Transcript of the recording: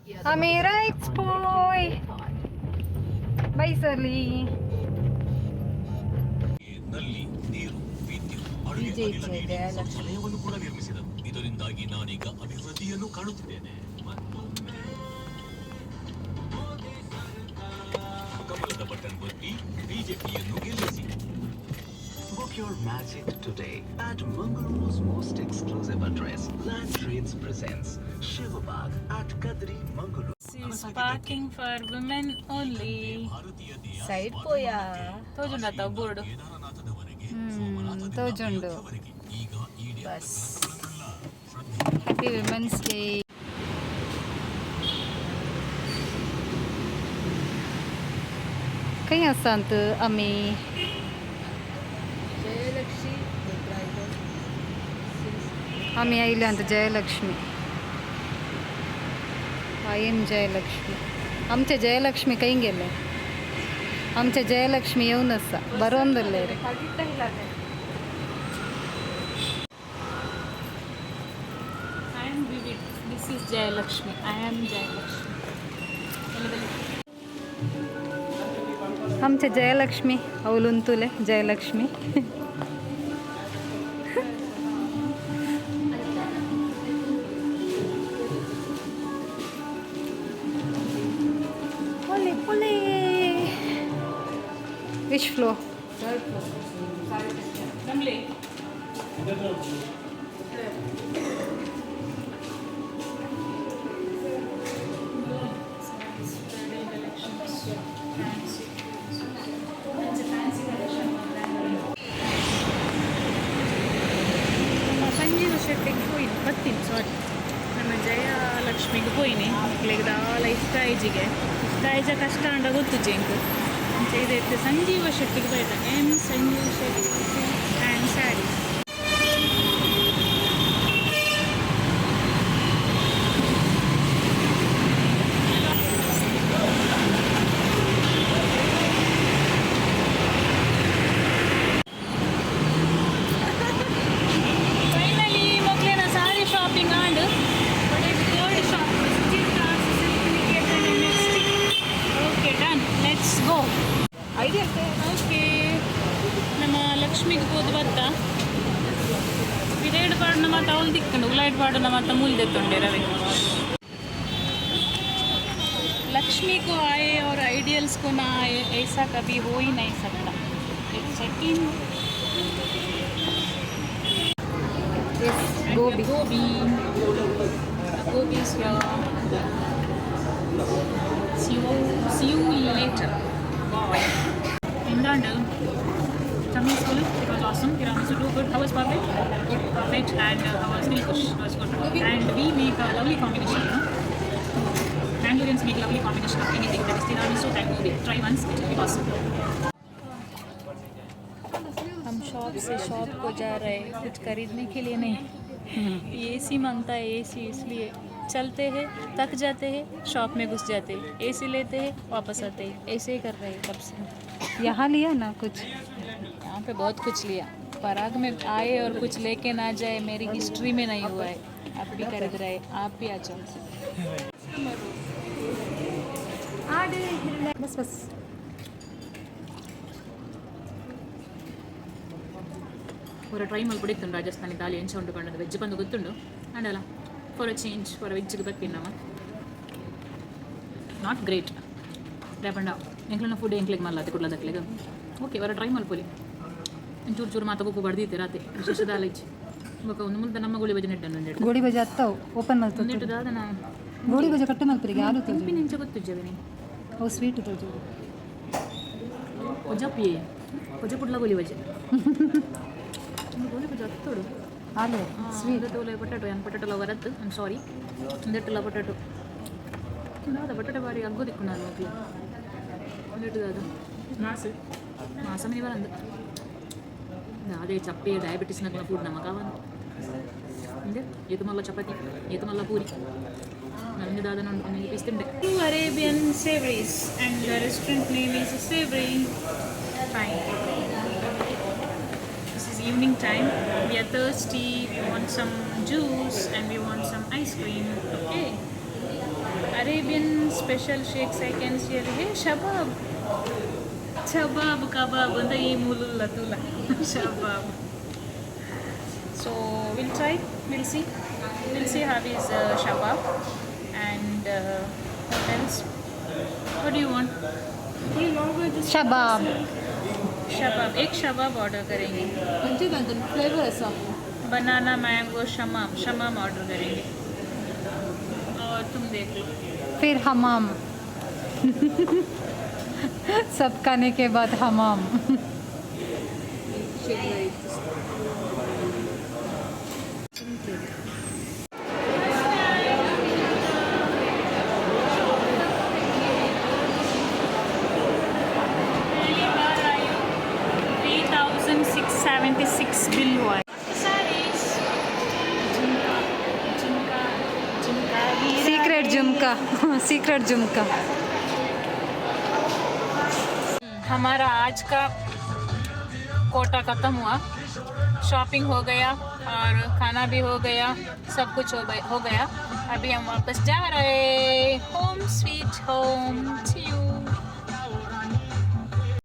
आमी रायच पोय बायसरली. ನಲ್ಲಿ ನೀರು, ವಿದ್ಯುತ್, ಅಡುಗೆ ವಿಜಯ್ ಅನಿಲ ನೀಡಿ ಜಯಲಕ್ಷ್ಮಿ. ಶೌಚಾಲಯವನ್ನು ಕೂಡ ನಿರ್ಮಿಸಿದರು. ಇದರಿಂದಾಗಿ ನಾನೀಗ ಅಭಿವೃದ್ಧಿಯನ್ನು ಕಾಣುತ್ತಿದ್ದೇನೆ. ಮತ್ತೊಮ್ಮೆ ಮೋದಿ ಸರ್ಕಾರ. ಕಮಲದ ಬಟನ್ ಒತ್ತಿ ಬಿಜೆಪಿಯನ್ನು ಗೆಲ್ಲಿಸಿ. Book your magic today at Mangaluru's most exclusive address, Land Trades presents Shivabag at Kadri, Mangaluru. This is parking for women only. ಭಾರತೀಯತೆಯ side ಪೋಯಾ. ತೋಜುಂಡತ್ತ ಬೋರ್ಡ್. ಕೇದಾರನಾಥದವರೆಗೆ, ಸೋಮನಾಥದಿಂದ ತೋಜುಂಡು. ಅಯೋಧ್ಯೆವರೆಗೆ ಈಗ ಈಡೇರದ bus. ಕನಸುಗಳನ್ನಲ್ಲ, ಶ್ರದ್ಧೆ ಹ್ಯಾಪಿ ವಿಮೆನ್ಸ್ ಡೇ. खंय आसात आमी? आमी आयल्यांत जयलक्ष्मी. I am Jayalakshmi. आमचे जयलक्ष्मी खंय गेले? आमचे जयलक्ष्मी येवन आसा, बरोवन उरलें. I am Vivid. This is Jayalakshmi. I am Jayalakshmi. आमचे Jayalakshmi अवलुंतुले Jayalakshmi. Pole pole. Which floor? ನಮ್ಲಿ. ನಮ್ಮ ಸಂಜೀವ ಶೆಟ್ಟಿಗೆ ಪೋಯಿನಿ ಬತ್ತೀನಿ, ಸಾರಿ, ನಮ್ಮ ಜಯಲಕ್ಷ್ಮಿಗೆ ಪೋಯಿನಿ. ಮಕ್ಳಿಗೆ ದಾಲ ಇಷ್ಟ ಆಯ್ಜಿಗೆ ಇಷ್ಟ ಆಯ್ಜ ಕಷ್ಟ ಅಂಡ ಗೊತ್ತು ಜಿಂಕ್ ಅಂಚ ಇದೈತೆ. ಸಂಜೀವ ಶೆಟ್ಟಿಗೆ ಬೈದ M Sanjeeva Shetty and saris. Finally ಮೊಕ್ಲೆನ sari shopping and third shop, Silk Niketan next. Okay, done, let's go. Okay, ನಮ್ಮ ಲಕ್ಷ್ಮಿಗೆ ಪೋದು ಬತ್ತ. ಪಿರೇಡ್ ಪಾಡುನ ಮಾತ ಅವಳು ದಿಕ್ಕಂಡು, ಉಲೈಟ್ ಪಾಡುನ ಮಾತ ಮೂಲ್ದೆ ತೊಂಡೆ ರವೆ. लक्ष्मी को आए और आइडियल्स को ना आए, ऐसा कभी हो ही नहीं सकता। एक second. Gobi. Gobi. Gobi is here. See you, see you later. Bye. Indand. Chami's full. It was awesome. Tiramisu too good. How was perfect? Good, perfect. And how was Nilkush? It was good. And we make a lovely combination. You know? Bangaloreans make lovely combination of anything. That is tiramisu and gobi. Try once. It will be awesome. हम shop से shop को जा रहे हैं, कुछ खरीदने K लिए नहीं। एसी मांगता है एसी, इसलिए चलते हैं, थक जाते हैं, शॉप में घुस जाते हैं, एसी लेते हैं, वापस आते हैं। ऐसे ही कर रहे हैं कब से। यहाँ लिया ना कुछ? यहाँ पे बहुत कुछ लिया। पराग में आए और कुछ लेके ना जाए, मेरी हिस्ट्री में नहीं हुआ है। आप भी खरीद रहे, आप भी आ जाओ। बस बस. ஒரு ಟ್ರೈ ಮಲ್ಪಡಿತ್ತುಂಡು ರಾಜಸ್ಥಾನಿ ದಾಲಿ ಎಂಚ ಉಂಡು ಪಂಡದು. ವೆಜ್ ಬಂದು ಗೊತ್ತುಂಡು ಅಂಡಲ ಫಾರ್ ಅ ಚೇಂಜ್ ಫಾರ್ ವೆಜ್ಗೆ ಬತ್ತಿನ. Not great ರೇಪಂಡ ಎಂಕ್ಲನ ಫುಡ್ ಎಂಕ್ಲಿಗೆ ಮಲ್ಲ ಅತ್ತೆ ಕುಡ್ಲದಕ್ಲೆಗ್. ಓಕೆ, ವರ ಟ್ರೈ ಮಲ್ಪೊಲಿ. ಚೂರು ಚೂರು ಮಾತ ಬುಕ್ಕು ಬಡ್ದಿತ್ತೆ ರಾತೆ ವಿಶೇಷ ದಾಲ ಇಜ್ಜಿ. ಬೊಕ ಒಂದು ಮುಲ್ತ ನಮ್ಮ ಗೋಳಿ ಬಜೆ ನೆಡ್ಡನ್ನು ಒಂದೆರಡು. ಗೋಳಿ ಬಜೆ ಅತ್ತವು ಓಪನ್ ಮಲ್ತು. ಒಂದೆಟ್ಟು ದಾದನ. ಗೋಳಿ ಬಜೆ ಕಟ್ಟೆ ಮಲ್ಪರಿಗೆ ಆಲು ತೋಜು. ತಿನ್ಪಿನ ಇಂಚ ಗೊತ್ತುಜ್ಜವೆ. ಅವು ಸ್ವೀಟ್ ತೋಜು. ಕೊಜಪಿಯೇ ಕೊಜ ಕುಡ್ಲ ಗೋಲಿ ಬಜೆ, ಗೋಲಿ ಬಜೆ ಹತ್ತೋಡು. ಆಲು ಸ್ವೀಟ್. ಸ್ವೀಟ್ ಪೊಟ್ಯಾಟೊ ಏನು ಪೊಟ್ಯಾಟೊ ಲವರ್ ಅತ್ತು, I'm sorry. ಒಂದೆಟ್ಟುಲ ಪೊಟ್ಯಾಟೊ ದಾದ ಪೊಟ್ಯಾಟೊ ಬಾರಿ ಅಗ್ಗೋದಿಕ್ಕು ನಾನು ಮಕ್ಕಳು. ಒಂದೆಟ್ಟು ದಾದ ಮಾಸ ಮಾಸ ಮನಿ ಬರಂದು ಅದೇ ಚಪ್ಪೆ ಡಯಾಬಿಟಿಸ್ ನಗ್ನ ಫುಡ್ ನಮಗ ಅವನು ಅಂದೆ. ಏತು ಮಲ್ಲ ಚಪಾತಿ, ಏತು ಮಲ್ಲ ಪೂರಿ ನನಗೆ ದಾದ ನನಗೆ piece ತಿಂಡೆ. Arabian Savouries and the restaurant name is Savoury. Fine. This is evening time. We are thirsty. We want some juice and we want some ice cream. Okay. Arabian special shakes I can see hey Shabaab Shabaab ಕಬಾಬ್ ಅಂತ ಈ ಮೂಲುಲ್ಲ ತೂಲ Shabaab. So will try, will see, will see how is Shabaab and what else? What do you want? Shabaab. शबाब, एक शबाब order करेंगे. Flavour ಅಸ. Banana mango शमाम, शमाम order करेंगे और तुम देख लो. फिर हमाम, सब खाने के बाद हमाम. पहली बार आई हूँ. 3676 बिल हुआ है. सारीज, झुमका, झुमका, झुमका हीरा. Secret jhumka, secret jhumka. हमारा आज का कोटा ख़त्म हुआ. शॉपिंग हो गया और खाना भी हो गया, सब कुछ हो गया. अभी हम वापस जा रहे, home sweet home. See you.